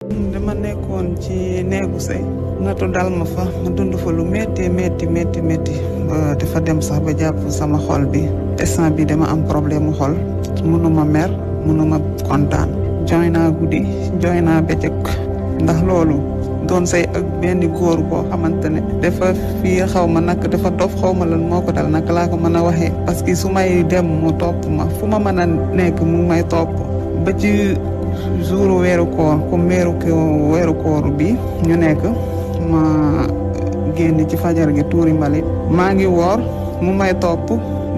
dama nekkoon ci néegu sëy natu dal ma fa ma dund fa lu métti dafa dem sax ba jàpp sama xol bi instant bi dama am problème mu xol mënuma mer mënuma kontaan jooy naa guddi jooy naa bëccëg ndax loolu doon sëy ak benn góor boo xamante ne dafa fii xaw ma nag dafa dof xaw ma lan moo ko dal naka laa ko mën a waxee parce que su may dem mu topp ma fu ma mën a nekk mu may topp ba ci jour weeru koor comme weeru koor bi ñu nekk ma génn ci fajar gi tuuri mbalit maa ngi woor mu may topp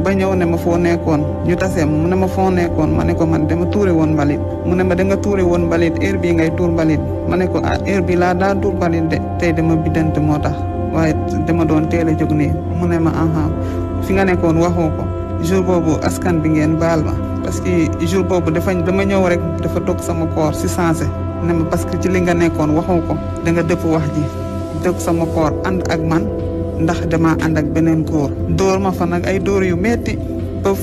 ba ñëw ne ma foo nekkoon ñu taseem mu ne ma foo nekkoon ma ne ko man dama tuuri woon mbalit mu ne ma da nga tuuri woon mbalit heure bii ngay tuur mbalit ma ne ko heure bi laa daa tuur mbalit de tey dama biddante moo tax waaye dama doon teel a jóg nii mu ne ma fi nga nekkoon waxoo ko jour boobu askan bi ngeen baal ma parce que jour boobu dama ñëw rek dafa dog sama koor si sensé ne ma parce que ci li nga nekkoon waxoo ko da nga dëpp wax ji dog sama koor ànd ak man ndax dama ànd ak beneen góor dóor ma fa nag ay dóor yu metti ba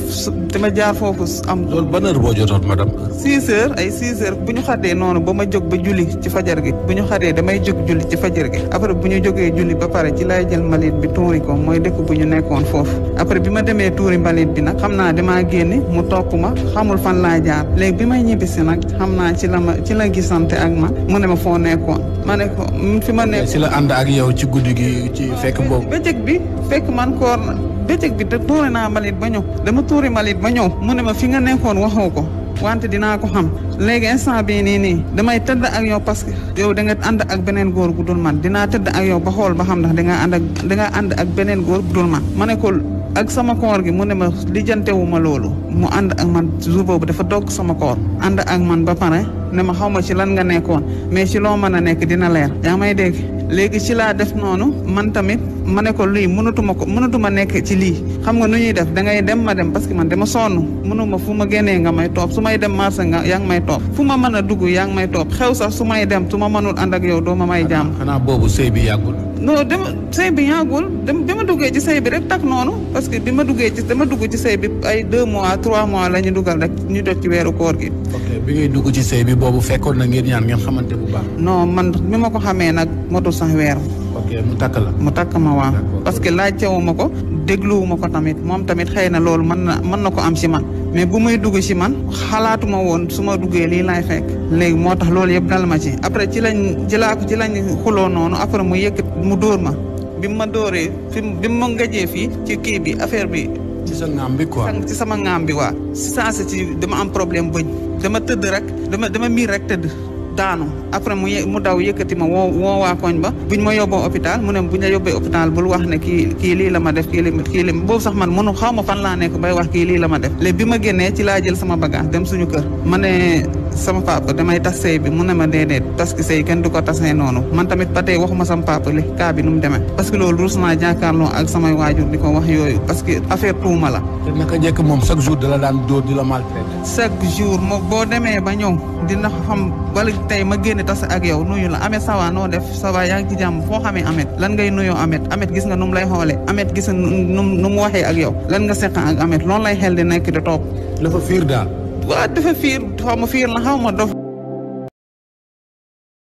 dama jaar foofu am. loolu ban heure boo jotoon madame. 6 heures ay 6 heures bu ñu xatee noonu ba ma jóg ba julli ci fajar gi bu ñu xatee damay jóg julli ci fajar gi après bu ñu jógee julli ba pare ci lay jël mbalit bi tuuri ko mooy dëkk bu ñu nekkoon foofu après bi ma demee tuuri mbalit bi nag xam naa damaa génne mu topp ma xamul fan laa jaar léegi bi may ñibbisi nag xam naa ci la gisante ak ma mu ne ma foo nekkoon ma ne ko fi ma nekk. si la ànd ak yow ci guddi gi ci fekk boobu. bëccëg bi fekk man koor na bëccëg bi te tuuri naa mbalit ba ñëw dama tuuri mbalit ba ñëw mu ne ma fi nga nekkoon waxoo ko wante dinaa ko xam léegi instant bii nii damay tëdd ak yow parce que yow da nga ànd ak beneen góor bu dul man dinaa tëdd ak yow ba xool ba xam ndax da nga ànd ak beneen góor bu dul man ma ne ko ak sama koor gi mu ne ma lijjantewu ma loolu mu ànd ak man jour boobu dafa dogg sama koor ànd ak man ba pare ne ma xaw ma ci lan nga nekkoon mais ci loo mën a nekk dina leer yaa may dégg léegi ci laa def noonu man tamit ma ne ko lii mënatuma nekk ci lii xam nga nu ñuy def da ngay dem ma dem parce que man dama sonn mënuma fu ma génnee nga may topp su may dem marché nga yaa ngi may topp fu ma mën a dugg yaa ngi may topp xew sax su may dem su ma mënul ànd ak yow doo ma may jàmm. xanaa boobu sëy bi yàggul. non sëy bi yàggul bi ma duggee ci sëy bi rek tak noonu parce que dama dugg ci sëy bi ay 2 mois 3 mois la ñu dugal rek ñu def ci weeru koor gi. ok bi ngay dugg ci sëy bi boobu fekkoon na ngeen ñaan ngeen xamante bu baax. non man bi ma ko xamee nag motul sax weer. ok mu takk ma waaw parce que laajtewu ma ko dégluwu ma ko tamit moom tamit xëy na loolu mën na ko am ci man mais bu muy dugg ci man xalaatuma woon su ma duggee lii laay fekk léegi moo tax loolu yëpp dal ma ci après ci lañ xuloo noonu après mu yëkkat mu dóor ma bi ma dóoree bi ma ngajee fii ci kii bi affaire bi ci sa ngaam bi quoi ci sama ngaam bi waa saa ci dama am problème bëñ dama tëdd rek dama miir rek tëdd daanu après mu daw yëkkati ma woo waa koñ ba buñ ma yóbboo hôpital mu ne buñ la yóbbee hôpital bul wax ne kii lii la ma def kii li boobu sax man mënu xaw ma fan laa nekk bay wax kii lii la ma def léegi bi ma génnee ci laa jël sama bagage dem suñu kër ma ne sama papa damay tas sëy bi mu ne ma déedéet parce que sëy kenn du ko tasee noonu man tamit ba tey waxuma sama papa li kaa bi nu mu demee parce que loolu ruus naa jàkkaarloo ak samay waajur di ko wax yooyu parce que affaire tuuma la. te naka njëkk moom chaque jour da la daan dóor di la maltraité. chaque jour moom boo demee ba ñëw dina xam wala tey ma génn tas ak yow nuyu la Ameth ça va noo def ça va yaa ngi ci jàmm foo xamee Ameth lan ngay nuyoo Ameth gis nga nu mu lay xoolee Ameth gis nga nu mu waxee ak yow lan nga seq ak Ameth loolu lay xel di nekk di toog. dafa fiir daal. waaw dafa fiir xaw ma fiir la xaw ma dof